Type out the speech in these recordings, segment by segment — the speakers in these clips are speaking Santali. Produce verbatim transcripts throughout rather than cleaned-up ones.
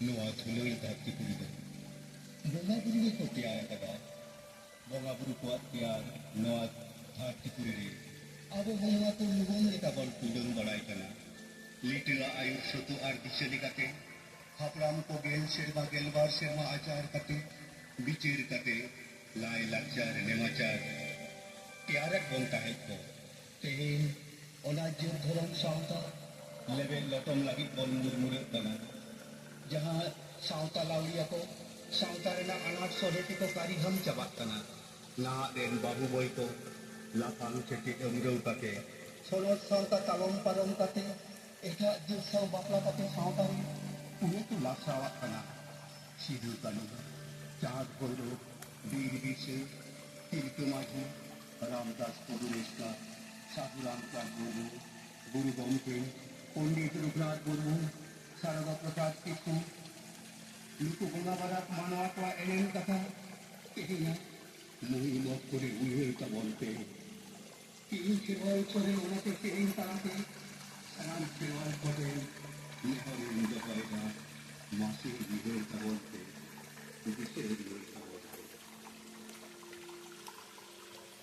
ᱱᱚᱣᱟ ᱫᱷᱩᱞᱟᱹᱲ ᱫᱷᱟᱹᱨᱛᱤ ᱯᱩᱨᱤ ᱫᱚ ᱵᱚᱸᱜᱟ ᱵᱩᱨᱩ ᱜᱮᱠᱚ ᱛᱮᱭᱟᱨ ᱟᱠᱟᱫᱟ᱾ ᱵᱚᱸᱜᱟ ᱵᱩᱨᱩ ᱠᱚᱣᱟᱜ ᱛᱮᱭᱟᱨ ᱱᱚᱣᱟ ᱫᱷᱟᱹᱨᱛᱤ ᱯᱩᱨᱤ ᱨᱮ ᱟᱵᱚ ᱦᱚᱸ ᱱᱚᱣᱟ ᱠᱚ ᱧᱩᱢᱟᱱ ᱞᱮᱠᱟ ᱵᱚᱱ ᱴᱩᱰᱟᱹᱝ ᱵᱟᱲᱟᱭ ᱠᱟᱱᱟ᱾ ᱞᱤᱴᱟᱹᱣᱟᱜ ᱟᱹᱭᱩᱨ ᱥᱟᱹᱛᱩ ᱟᱨ ᱫᱤᱥᱟᱹ ᱞᱮᱠᱟᱛᱮ ᱦᱟᱯᱲᱟᱢ ᱠᱚ ᱜᱮᱞ ᱥᱮᱨᱢᱟ, ᱜᱮᱞᱵᱟᱨ ᱥᱮᱨᱢᱟ ᱟᱪᱟᱨ ᱠᱟᱛᱮ, ᱵᱤᱪᱟᱹᱨ ᱠᱟᱛᱮ, ᱞᱟᱭ ᱞᱟᱠᱪᱟᱨ ᱱᱮᱢᱟᱪᱟᱨ ᱛᱮᱭᱟᱨᱮᱫ ᱵᱚᱱ ᱛᱟᱦᱮᱸᱫ ᱠᱚ᱾ ᱛᱮᱦᱮᱧ ᱚᱱᱟ ᱡᱟᱹᱛ ᱫᱷᱚᱨᱚᱢ ᱥᱟᱶᱛᱟ ᱞᱮᱵᱮᱫ ᱞᱚᱴᱚᱢ ᱞᱟᱹᱜᱤᱫ ᱵᱚᱱ ᱢᱩᱨᱢᱩᱨᱟᱹᱜ ᱠᱟᱱᱟ᱾ ᱡᱟᱦᱟᱸ ᱥᱟᱶᱛᱟ ᱞᱟᱣᱲᱤᱭᱟ ᱠᱚ ᱥᱟᱶᱛᱟ ᱨᱮᱱᱟᱜ ᱟᱱᱟᱴ ᱥᱚᱨᱮ ᱛᱮᱠᱚ ᱠᱟᱹᱨᱤᱦᱟᱢ ᱪᱟᱵᱟᱜ ᱠᱟᱱᱟ᱾ ᱱᱟᱦᱟᱜ ᱨᱮᱱ ᱵᱟᱹᱦᱩ ᱵᱟᱹᱭ ᱠᱚ ᱞᱟᱯᱷᱟᱝ ᱥᱮᱪᱮᱫ ᱟᱹᱢᱨᱟᱹᱣ ᱠᱟᱛᱮ ᱥᱚᱱᱚᱛ ᱥᱟᱶᱛᱟ ᱛᱟᱞᱚᱢ ᱯᱟᱨᱚᱢ ᱠᱟᱛᱮ ᱮᱴᱟᱜ ᱡᱟᱹᱛ ᱥᱟᱶ ᱵᱟᱯᱞᱟ ᱠᱟᱛᱮ ᱥᱟᱶᱛᱟ ᱨᱮ ᱩᱱᱤ ᱠᱚ ᱞᱟᱥᱟᱣᱟᱜ ᱠᱟᱱᱟ᱾ ᱥᱤᱫᱩ ᱠᱟᱹᱱᱩ, ᱪᱟᱸᱫᱽ ᱵᱷᱳᱭᱨᱳᱵ, ᱵᱤᱨ ᱵᱤᱨᱥᱟᱹ, ᱛᱤᱞᱠᱟᱹ ᱢᱟᱹᱡᱷᱤ, ᱨᱟᱢᱫᱟᱥ ᱴᱩᱰᱩ ᱨᱮᱥᱠᱟ, ᱥᱟᱹᱫᱷᱩ ᱨᱟᱢᱪᱟᱸᱫᱽ ᱢᱩᱨᱢᱩ, ᱜᱩᱨᱩ ᱜᱚᱢᱠᱮ ᱯᱚᱱᱰᱤᱛ ᱨᱚᱜᱷᱩᱱᱟᱛᱷ ᱢᱩᱨᱢᱩ, ᱥᱟᱨᱚᱫᱟ ᱯᱨᱚᱥᱟᱫᱽ ᱠᱤᱥᱠᱩ, ᱱᱩᱠᱩ ᱵᱚᱸᱜᱟ ᱵᱟᱨᱟᱛ ᱢᱟᱱᱣᱟ ᱠᱚᱣᱟᱜ ᱮᱱᱮᱢ ᱠᱟᱛᱷᱟ ᱛᱮᱦᱮᱧᱟᱜ ᱢᱩᱦᱤᱢ ᱚᱠᱛᱚ ᱨᱮ ᱩᱭᱦᱟᱹᱨ ᱛᱟᱵᱚᱱ ᱯᱮ᱾ ᱛᱤᱦᱤᱧ ᱥᱮᱨᱣᱟ ᱩᱪᱷᱟᱹᱱ ᱨᱮ ᱚᱱᱟᱛᱮ ᱛᱮᱦᱮᱧ ᱛᱟᱞᱟᱛᱮ ᱥᱟᱱᱟᱢ ᱠᱷᱮᱨᱣᱟᱞ ᱠᱚᱴᱷᱮᱱ ᱱᱮᱦᱚᱨ ᱤᱧ ᱫᱚᱦᱚᱭᱮᱫᱟ, ᱢᱟᱥᱮ ᱩᱭᱦᱟᱹᱨ ᱛᱟᱵᱚᱱ ᱯᱮ, ᱫᱤᱥᱟᱹ ᱨᱩᱣᱟᱹᱲ ᱛᱟᱵᱚᱱ ᱯᱮ᱾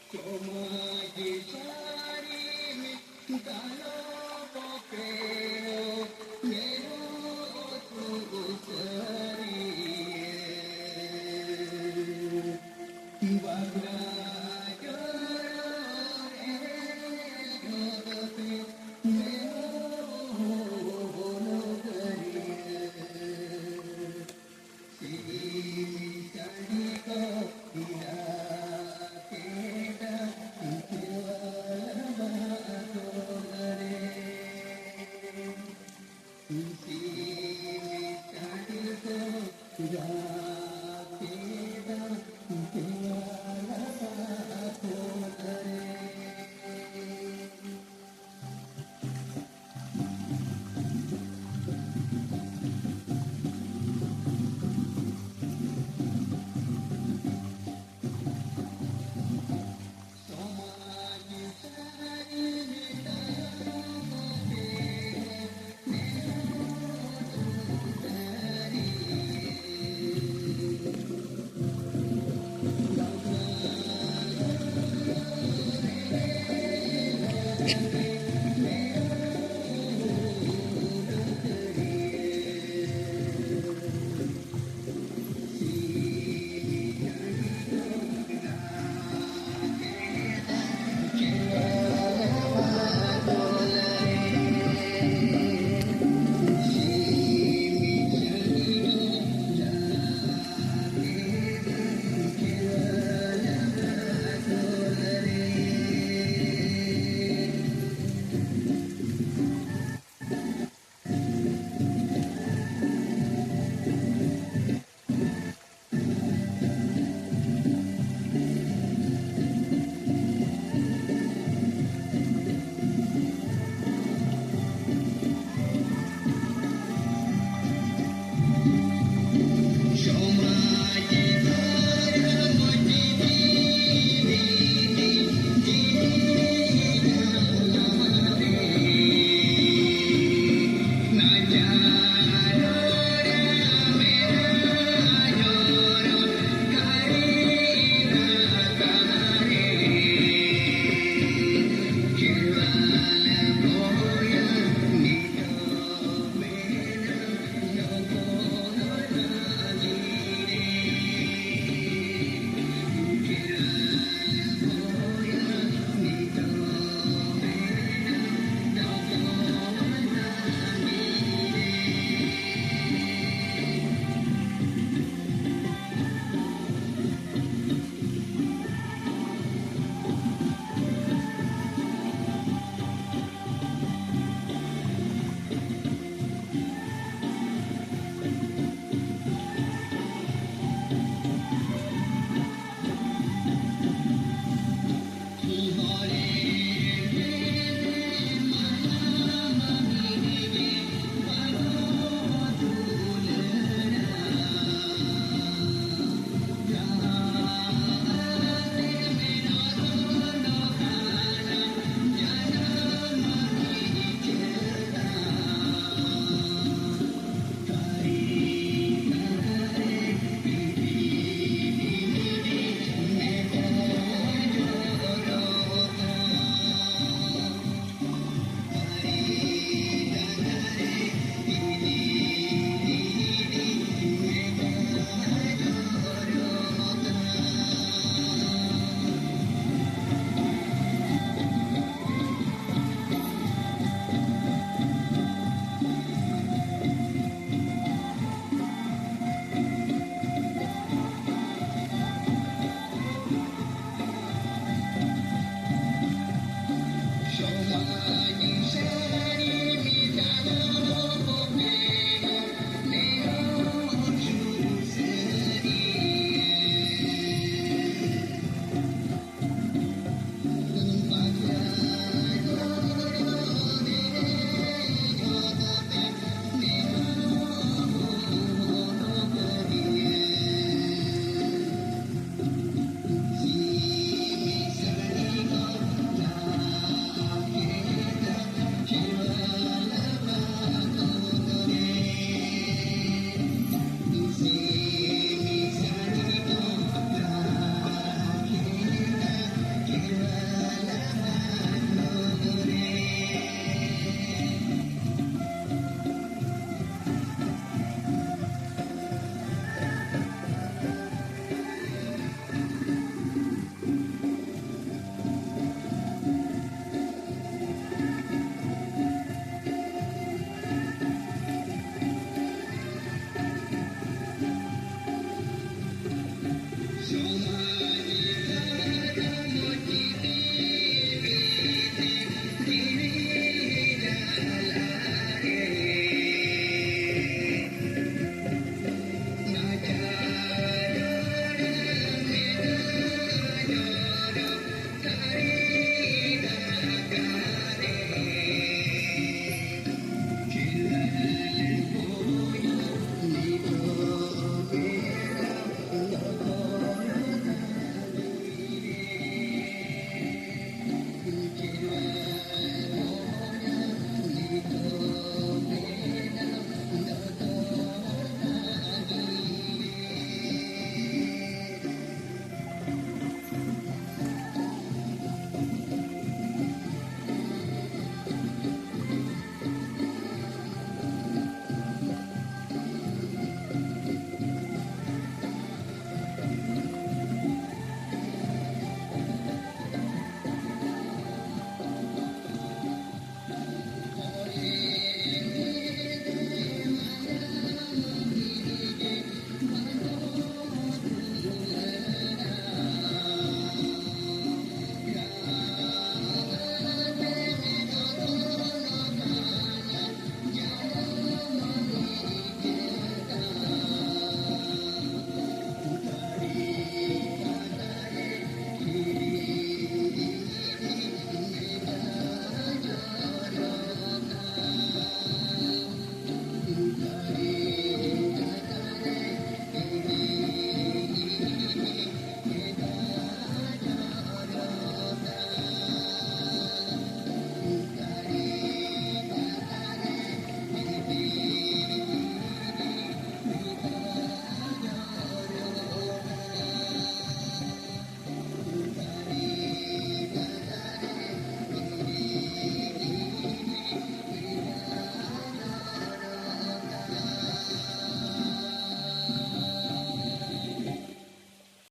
ᱥᱚᱢᱟᱡᱽ ᱥᱟᱹᱨᱤ ᱫᱟᱱᱚᱵ ᱯᱮ, ᱢᱮᱨᱚ ᱥᱩᱥᱟᱹᱨᱤᱭᱟᱹ᱾